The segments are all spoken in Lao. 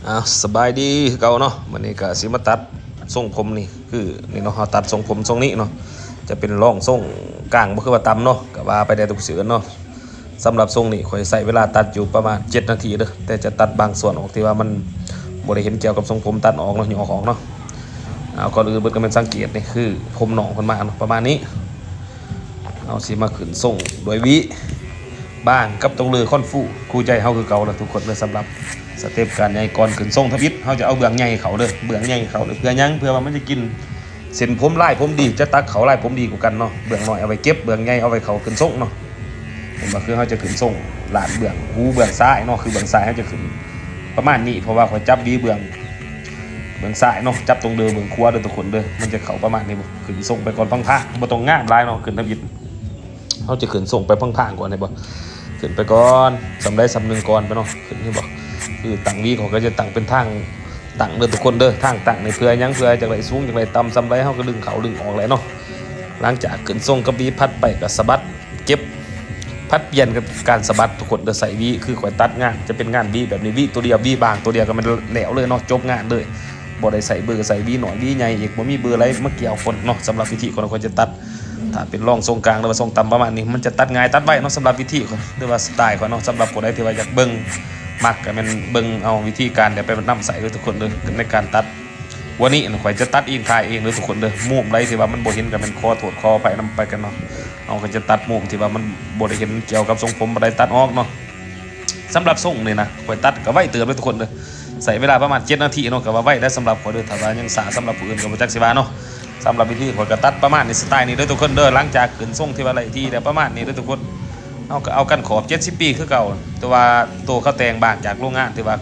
ອ້າວ ສະບາຍດີຄືເກົ່າເນາະ. ມື້ນີ້ກະຊິມາຕັດຊົງຜົມນີ້ ຄືນີ້ເນາະ, ເຮົາຕັດຊົງຜົມຊົງນີ້ເນາະ, ຈະເປັນລອງຊົງກາງ ບໍ່ຄືວ່າຕ່ຳເນາະ, ກະວ່າໄປແດ່ທຸກເຊື່ອເນາະ. ສຳລັບຊົງນີ້ ຂ້ອຍໃຊ້ເວລາຕັດຢູ່ປະມານເຈັດນາທີເດີ້, ແຕ່ຈະຕັດບາງສ່ວນອອກທີ່ວ່າມັນບໍ່ໄດ້ເຫັນກ່ຽວກັບຊົງຜົມ, ຕັດອອກເນາະ, ຫຍໍ້ອອກເນາະ. ເອົາ ກ່ອນອື່ນເບິດກະແມ່ນສັງເກດນີ້ ຄືຜົມນ້ອງເພິ່ນມາເນາະ ປະມານນີ້. ເຮົາຊິມາຂຶ້ນຊົງດ້ວຍຫວີບາງກັບຕົງເລີຄອນຟູ ຄູ່ໃຈເຮົາຄືເກົ່າລະທຸກຄົນເດີ້. ສຳລັບສະເຕັບການໃຫຍ່ ກ່ອນຂຶ້ນຊົງທຳອິດ ເຮົາຈະເອົາເບື້ອງໃຫຍ່ເຂົ້າເດີ້, ເບື້ອງໃຫຍ່ເຂົ້າເດີ້ ເພື່ອຫຍັງ? ເພື່ອວ່າມັນຈະກິນເສັ້ນຜົມລາຍຜົມດີ ຈະຕັກເຂົ້າລາຍຜົມດີກວ່າກັນເນາະ. ເບື້ອງນ້ອຍເອົາໄວ້ເກັບ, ເບື້ອງໃຫຍ່ເອົາໄວ້ເຂົ້າຂຶ້ນຊົງເນາະ. ເຫັນບໍ່? ຄືເຮົາຈະຂຶ້ນຊົງລາດເບື້ອງຫູເບື້ອງຊ້າຍເນາະ, ຄືເບື້ອງຊ້າຍເຮົາຈະຂຶ້ນປະມານນີ້ ເພາະວ່າຂ້ອຍຈັບຫວີເບື້ອງ ເບື້ອງຊ້າຍເນາະ, ຈັບຕົງເລີເບື້ອງຂວາເດີ້ທຸກຄົນເດີ້, ມັນຈະເຂົ້າປະມານນີ້. ຂຶ້ນຊົງໄປກ່ອນພາງໆ ບໍ່ຕ້ອງງາມຫຼາຍເນາະ, ຂຶ້ນທຳອິດ ເຮົາຈະຂຶ້ນຊົງໄປພາງໆກ່ອນ ເຫັນບໍ່? ຂຶ້ນໄປກ່ອນ ສ່ຳໃດສ່ຳໜຶ່ງກ່ອນໄປເນາະ, ຂຶ້ນ ເຫັນບໍ່? ຄືຕັ້ງຫວີ ເຂົາກໍຈະຕັ້ງເປັນທາງຕັ້ງເດີ້ທຸກຄົນເດີ້. ທາງຕັ້ງນີ້ເພື່ອຫຍັງ? ເພື່ອຈະໄດ້ສູງ ຈະໄດ້ຕ່ຳສ່ຳໃດ ເຮົາກໍດຶງເຂົ້າດຶງອອກແຫຼະເນາະ. ຫຼັງຈາກຂຶ້ນຊົງກັບຫວີ ຖັດໄປກໍສະບັດເກັບ ຜັດປ່ຽນກັນການສະບັດທຸກຄົນເດີ້. ໃສ່ຫວີ ຄືຂ້ອຍຕັດງານຈະເປັນງານຫວີແບບນີ້ ຫວີຕົວດຽວ ຫວີບາງຕົວດຽວກໍແມ່ນແລ້ວເລີຍເນາະ, ຈົບງານເລີຍ. ບໍ່ໄດ້ໃສ່ເບີ ໃສ່ຫວີນ້ອຍຫວີໃຫຍ່ອີກ, ບໍ່ມີເບີໃດມາກ່ຽວປົນເນາະ. ສຳລັບວິທີຂອງຂ້ອຍຈະຕັດ ຖ້າເປັນລອງຊົງກາງ ຫຼືວ່າຊົງຕ່ຳປະມານນີ້ ມັນຈະຕັດງ່າຍຕັດໄວເນາະ, ສຳລັບວິທີຂ້ອຍ ຫຼືວ່າສະໄຕຂ້ອຍເນາະ. ສຳລັບຜູ້ໃດທີ່ວ່າຢາກເບິ່ງ ມັກກໍແມ່ນເບິ່ງເອົາວິທີການ ແລ້ວໄປນຳໃຊ້ເດີ້ທຸກຄົນເດີ້ ໃນການຕັດ. ວັນນີ້ຂ້ອຍຈະຕັດເອງ ຖ່າຍເອງເດີ້ທຸກຄົນເດີ້. ມຸມໃດທີ່ວ່າມັນບໍ່ເຫັນກໍແມ່ນຂໍໂທດຂໍອະໄພນຳໄປກັນເນາະ. ເຮົາກໍຈະຕັດມຸມທີ່ວ່າມັນບໍ່ໄດ້ເຫັນກ່ຽວກັບຊົງຜົມປານໃດ ຕັດອອກເນາະ. ສຳລັບຊົງນີ້ນະ ຂ້ອຍຕັດກໍໄວເຕີບເດີ້ທຸກຄົນເດີ້, ໃຊ້ເວລາປະມານເຈັດນາທີເນາະ, ກໍວ່າໄວໄດ້ສຳລັບຂ້ອຍເດີ້. ຖ້າວ່າຍັງຊ້າສຳລັບຜູ້ອື່ນກໍບໍ່ຈັກຊິວ່າເນາະ. ສຳລັບວິທີຂ້ອຍກໍຕັດປະມານນີ້ ສະໄຕນີ້ເດີ້ທຸກຄົນເດີ້. ຫຼັງຈາກຂຶ້ນຊົງທີ່ວ່າໄດ້ທີ່ແລ້ວປະມານນີ້ເດີ້ທຸກຄົນ, ເຮົາກໍເອົາກັນຂອບເຈັດສິບປີຄືເກົ່າ, ແຕ່ວ່າໂຕເຂົາແຕ່ງບາງຈາກໂຮງງານທີ່ວ່າ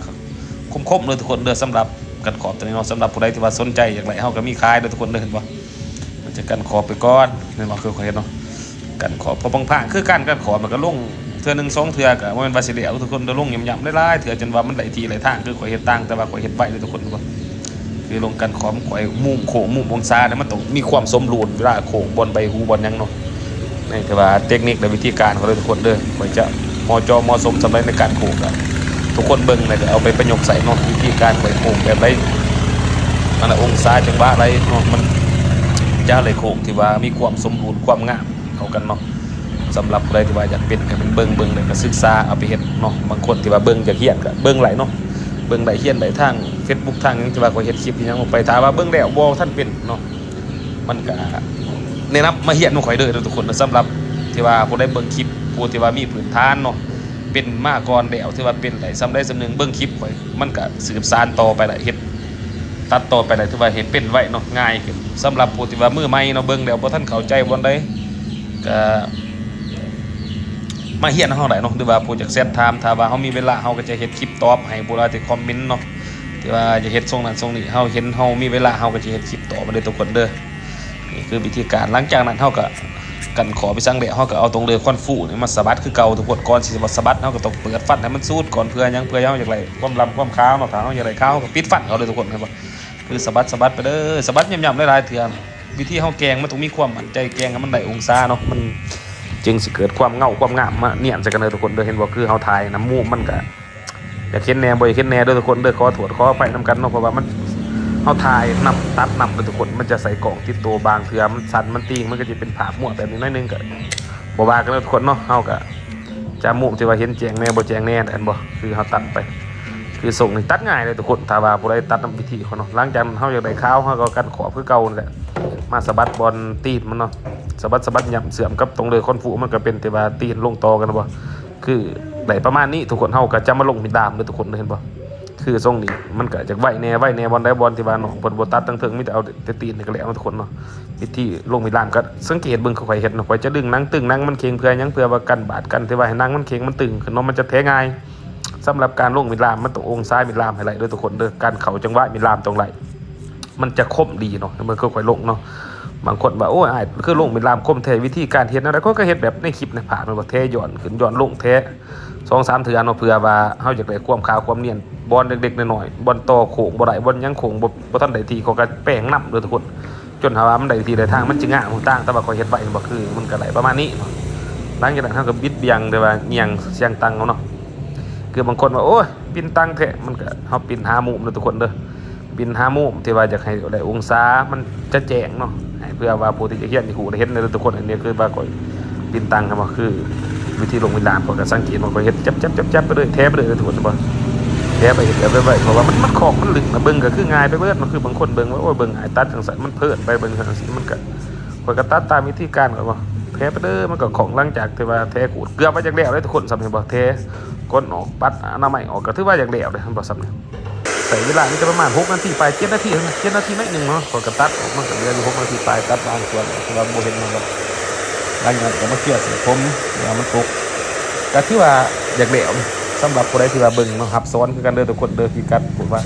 ຄົມໆເດີ້ທຸກຄົນເດີ້. ສຳລັບກັນຂອບຕົວນີ້ເນາະ, ສຳລັບຜູ້ໃດທີ່ວ່າສົນໃຈຢາກໄດ້ ເຮົາກໍມີຂາຍເດີ້ທຸກຄົນເດີ້. ເຫັນບໍ່? ມັນຈະກັນຂອບໄປກ່ອນ ເຫັນບໍ່? ຄືຂ້ອຍເຮັດເນາະ, ກັນຂອບພໍບາງໆ ຄືການກັນຂອບມັນກໍລົງເທື່ອໜຶ່ງສອງເທື່ອ ກໍບໍ່ແມ່ນວ່າຊິແລ້ວທຸກຄົນເດີ້, ລົງຫຍ້ຳໆຫຼາຍໆເທື່ອ ຈົນວ່າມັນໄດ້ທີ່ໄດ້ທາງ. ຄືຂ້ອຍເຮັດຕ່າງ ແຕ່ວ່າຂ້ອຍເຮັດໄວເດີ້ທຸກຄົນ ເຫັນບໍ່? ຄືລົງກັນຂອບ ຂ້ອຍມຸມໂຄ້ງມຸມອົງສານີ້ ມັນຕ້ອງມີຄວາມສົມດຸນ ເວລາໂຄ້ງບ່ອນໃບຫູບ່ອນຫຍັງເນາະ. ນີ້ຖືວ່າເຕັກນິກ ແລະ ວິທີການຂອງເຮົາເດີ້ທຸກຄົນເດີ້. ຂ້ອຍຈະເໝາະເຈາະເໝາະສົມສ່ຳໃດໃນການໂຄ້ງ ກໍທຸກຄົນເບິ່ງແລ້ວກໍເອົາໄປປະຍຸກໃຊ້ເນາະ. ວິທີການຂ້ອຍໂຄ້ງແບບໃດ ອັນນ່າ ອົງສາຈັງຫວະໃດເນາະ, ມັນຈະໄດ້ໂຄ້ງທີ່ວ່າມີຄວາມສົມດຸນ ຄວາມງາມເຂົ້າກັນເນາະ. ສຳລັບຜູ້ໃດທີ່ວ່າຢາກເປັນ ກໍແມ່ນເບິ່ງ ເບິ່ງແລ້ວກໍສຶກສາເອົາໄປເຮັດເນາະ. ບາງຄົນທີ່ວ່າເບິ່ງຢາກຮຽນ ກໍເບິ່ງໄດ້ເນາະ, ເບິ່ງໄດ້ ຮຽນໄດ້ທາງເຟສບຸກ ທາງຫຍັງທີ່ວ່າຂ້ອຍເຮັດຄລິບເຮັດຫຍັງອອກໄປ. ຖ້າວ່າເບິ່ງແລ້ວບໍ່ທັນເປັນເນາະ ມັນກະແນະນຳມາຮຽນນຳຂ້ອຍເດີ້ທຸກຄົນ. ສຳລັບທີ່ວ່າຜູ້ໃດເບິ່ງຄລິບ ຜູ້ທີ່ວ່າມີພື້ນຖານເນາະ ເປັນມາກ່ອນແລ້ວ ຖືວ່າເປັນໄດ້ສ່ຳໃດສ່ຳໜຶ່ງ ເບິ່ງຄລິບຂ້ອຍ ມັນກະສືບສານຕໍ່ໄປໄດ້ ເຮັດຕັດຕໍ່ໄປໄດ້ ຖືວ່າເຮັດເປັນໄວເນາະ ງ່າຍຂຶ້ນ. ສຳລັບຜູ້ທີ່ວ່າມືໃໝ່ເນາະ ເບິ່ງແລ້ວບໍ່ທັນເຂົ້າໃຈບ່ອນໃດ ກະມາຮຽນນຳເຮົາໄດ້ເນາະ ຫຼືວ່າຜູ້ຢາກແຊັດຖາມ ຖ້າວ່າເຮົາມີເວລາ ເຮົາກໍຈະເຮັດຄລິບຕອບໃຫ້ຜູ້ໃດທີ່ຄອມເມັນເນາະ ທີ່ວ່າຢາກເຮັດຊົງນັ້ນຊົງນີ້. ເຮົາເຫັນ ເຮົາມີເວລາ ເຮົາກໍຈະເຮັດຄລິບຕອບມາເດີ້ທຸກຄົນເດີ້. ນີ້ຄືວິທີການ. ຫຼັງຈາກນັ້ນເຮົາກໍກັນຂອບໄປສັງແລ້ວ ເຮົາກໍເອົາຕົງເລີຄອນຟູນີ້ມາສະບັດຄືເກົ່າທຸກຄົນ. ກ່ອນຊິສະບັດ ເຮົາກໍຕ້ອງເປີດຟັນໃຫ້ມັນສຸດກ່ອນ. ເພື່ອຫຍັງ? ເພື່ອເຮົາຢາກໄດ້ຄວາມລຳຄວາມຂາວເນາະ. ຖ້າເຮົາຢາກໄດ້ຂາວ ເຮົາກໍປິດຟັນເອົາເດີ້ທຸກຄົນ ເຫັນບໍ່? ຄືສະບັດ ສະບັດໄປເດີ້ ສະບັດຫຍ້ຳໆຫຼາຍໆເທື່ອ. ວິທີເຮົາແກງມັນຕ້ອງມີຄວາມໝັ້ນໃຈ, ແກງໃຫ້ມັນໄດ້ອົງສາເນາະ ມັນຈຶ່ງຊິເກີດຄວາມເງົາຄວາມງາມມານຽນໃສ່ກັນເດີ້ທຸກຄົນເດີ້. ເຫັນບໍ່? ຄືເຮົາຖ່າຍນຳມຸມມັນກໍ ຢາກເຫັນແດ່ບໍ່ຢາກເຫັນແດ່ເດີ້ທຸກຄົນເດີ້. ຂໍໂທດຂໍອະໄພນຳກັນເນາະ ເພາະວ່າມັນ ເຮົາຖ່າຍນຳ ຕັດນຳເດີ້ທຸກຄົນ. ມັນຈະໃສ່ກ້ອງຕິດໂຕ ບາງເທື່ອມັນສັ່ນມັນຕີງ ມັນກໍຈະເປັນພາບມົວແບບນີ້ໜ້ອຍໜຶ່ງ ກໍບໍ່ວ່າກັນເດີ້ທຸກຄົນເນາະ. ເຮົາກໍຈະມຸມທີ່ວ່າເຫັນແຈ້ງແດ່ບໍ່ແຈ້ງແດ່ ເຫັນບໍ່? ຄືເຮົາຕັດໄປ ຄືຊົງນີ້ຕັດງ່າຍເລີຍທຸກຄົນ ຖ້າວ່າຜູ້ໃດຕັດນຳວິທີຂ້ອຍເນາະ. ຫຼັງຈາກນັ້ນເຮົາຢາກໄດ້ຂາວ ເຮົາກໍກັນຂອບຄືເກົ່ານັ້ນແຫຼະ ມາສະບັດບ່ອນຕີນມັນເນາະ. ສະບັດ ສະບັດຫຍ້ຳເຊື່ອມກັບຕົງເລີຄອນຟູ ມັນກໍເປັນທີ່ວ່າຕີນລົງຕໍ່ກັນ ເຫັນບໍ່? ຄືໄດ້ປະມານນີ້ທຸກຄົນ. ເຮົາກໍຈະມາລົງມີດດາມເດີ້ທຸກຄົນ ເຫັນບໍ່? ຄືຊົງນີ້ມັນກໍຈະໄວແດ່ ໄວແດ່ ບ່ອນໃດບ່ອນທີ່ວ່ານ້ອງເພິ່ນບໍ່ຕັດທາງເທິງ ມີແຕ່ເອົາແຕ່ຕີນນີ້ກໍແລ້ວເນາະທຸກຄົນເນາະ. ວິທີລົງມີດດາມກໍສັງເກດເບິ່ງຄືຂ້ອຍເຮັດເນາະ. ຂ້ອຍຈະດຶງໜັງຕຶງ ໜັງມັນເຄັ່ງ ເພື່ອຫຍັງ? ເພື່ອວ່າກັນບາດ ກັນທີ່ວ່າໃຫ້ໜັງມັນເຄັ່ງ ມັນຕຶງຂຶ້ນເນາະ ມັນຈະແຖງ່າຍ. ສຳລັບການລົງມີດດາມ ມັນຕ້ອງອົງສາມີດດາມໃຫ້ໄດ້ເດີ້ທຸກຄົນເດີ້. ການເຂົ້າຈັງຫວະມີດດາມຕ້ອງໄດ້ ມັນຈະຄົມດີເນາະ. ເບິ່ງຄືຂ້ອຍລົງເນາະ ບາງຄົນວ່າ ໂອ້ຍ ອ້າຍ ຄືລົງມີດດາມຄົມແທ້ ວິທີການເຮັດແນວໃດ? ຂ້ອຍກໍເຮັດແບບໃນຄລິບໃນພາບ ແມ່ນບໍ່? ແຖຍ້ອນຂຶ້ນ ຍ້ອນລົງ ແຖສອງສາມເທື່ອເນາະ ເພື່ອວ່າເຮົາຢາກໄດ້ຄວາມຂາວຄວາມນຽນ. ບ່ອນເລັກໆນ້ອຍໆ ບ່ອນຕໍ່ໂຄ້ງບໍ່ໄດ້ ບ່ອນຫຍັງໂຄ້ງບໍ່ ບໍ່ທັນໄດ້ທີ່ ເຂົາກໍແປງນຳເດີ້ທຸກຄົນ ຈົນຫາວ່າມັນໄດ້ທີ່ໄດ້ທາງ ມັນຈະງາມຕ່າງ. ແຕ່ວ່າຂ້ອຍເຮັດໄວ ເຫັນບໍ່? ຄືມັນກໍໄດ້ປະມານນີ້ເນາະ. ຫຼັງຈາກນັ້ນເຮົາກໍບິດບ່ຽງ ແຕ່ວ່າຫຍັງສຽງຕັ້ງເອົາເນາະ. ຄືບາງຄົນວ່າ ໂອ້ຍ ປິ່ນຕັງແທ້ ມັນກະ ເຮົາປິ່ນຫ້າມຸມເດີທຸກຄົນເດີ ປິ່ນຫ້າມຸມທີ່ວ່າຢາກໃຫ້ໄດ້ອົງສາ ມັນຈະແຈ້ງເນາະ ໃຫ້ເພື່ອວ່າຜູ້ທີ່ຈະຮຽນຈະຮູ້ໄດ້ເຫັນເດີທຸກຄົນ. ອັນນີ້ຄືວ່າຂ້ອຍປິ່ນຕັງ ເຫັນບໍ່ ຄືວິທີລົງວິລາມ ຂ້ອຍກະສັງເກດວ່າຂ້ອຍເຮັດຈັບໆໆໄປເລີຍ ແທໄປເລີຍເດີທຸກຄົນ ເຫັນບໍ່ ແທໄປເຮັດແບບໄວໆ ເພາະວ່າມັນ ມັນຂອງມັນລຶກນະ ເບິ່ງກະຄືງ່າຍໄປເບີດເນາະ ຄືບາງຄົນເບິ່ງວ່າ ໂອ້ຍ ເບິ່ງງ່າຍ ຕັດຈັ່ງຊັ້ນ ມັນເພີດໄປ ເບິ່ງຈັ່ງຊີ້ ມັນກະ ຂ້ອຍກໍຕັດຕາມວິທີການຂ້ອຍບໍ່ ແທໄປເດີ ມັນກໍຂອງ ຫຼັງຈາກທີ່ວ່າແທຂູດເກືອບວ່າຢາກແລ້ວເດ້ທຸກຄົນ ສ່ຳນີ້ບໍ່ ແທກ້ອນອອກ ປັດອະນາໄມອອກ ກໍຖືວ່າຢາກແລ້ວເດ້ ເຫັນບໍ່ ສ່ຳນີ້ ໃຊ້ເວລາມີແຕ່ປະມານຫົກນາທີປາຍ ເຈັດນາທີ ເຫັນບໍ່ ເຈັດນາທີໜ້ອຍໜຶ່ງເນາະ ຂ້ອຍກໍຕັດອອກ ມັນກໍເຫຼືອຢູ່ຫົກນາທີປາຍ ຕັດບາງສ່ວນທີ່ວ່າບໍ່ເຫັນມັນດອກ ຫຼັງຈາກນັ້ນກໍມາເຄື່ອເສັ້ນຜົມ ທີ່ວ່າມັນຕົກ ກໍຖືວ່າຢາກແລ້ວ ສຳລັບຜູ້ໃດທີ່ວ່າເບິ່ງເນາະ ຮັບສອນຄືກັນເດີທຸກຄົນເດີ ພິກັດ ເພາະວ່າ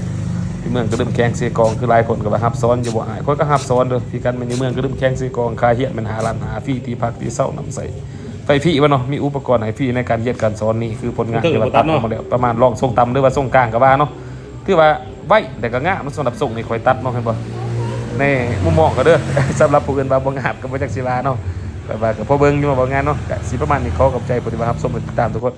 ຢູ່ເມືອງກະດຶມແຂວງເຊກອງ ຄືຫຼາຍຄົນກໍວ່າຮັບສອນຢູ່ບໍ່ອ້າຍ ຂ້ອຍກໍຮັບສອນເດີ ພິກັດແມ່ນຢູ່ເມືອງກະດຶມແຂວງເຊກອງ ຄ່າຮຽນແມ່ນຫ້າລ້ານຫ້າ ຟຣີ ທີ່ພັກທີ່ເຊົານຳໃຊ້ ໄຟຟຣີວ່າເນາະ ມີອຸປະກອນໃຫ້ຟຣີໃນການຮຽນການສອນນີ້ ຄືຜົນງານທີ່ວ່າຕັດອອກມາແລ້ວ ປະມານລອງຊົງຕ່ຳ ຫຼືວ່າຊົງກາງກໍວ່າເນາະ ຖືວ່າໄວ ແຕ່ກໍງາມເນາະ ສຳລັບຊົງນີ້ຂ້ອຍຕັດເນາະ ເຫັນບໍ່ ໃນມຸມມອງຂ້ອຍເດີ ສຳລັບຜູ້ອື່ນວ່າບໍ່ງາມກໍບໍ່ຈັກຊິວ່າເນາະ ແບບວ່າກໍພໍເບິ່ງຢູ່ເນາະ ເວົ້າງ່າຍເນາະ ກໍຊິປະມານນີ້ ຂໍຂອບໃຈຜູ້ທີ່ວ່າຮັບຊົມ ແລະ ຕິດຕາມທຸກຄົນ.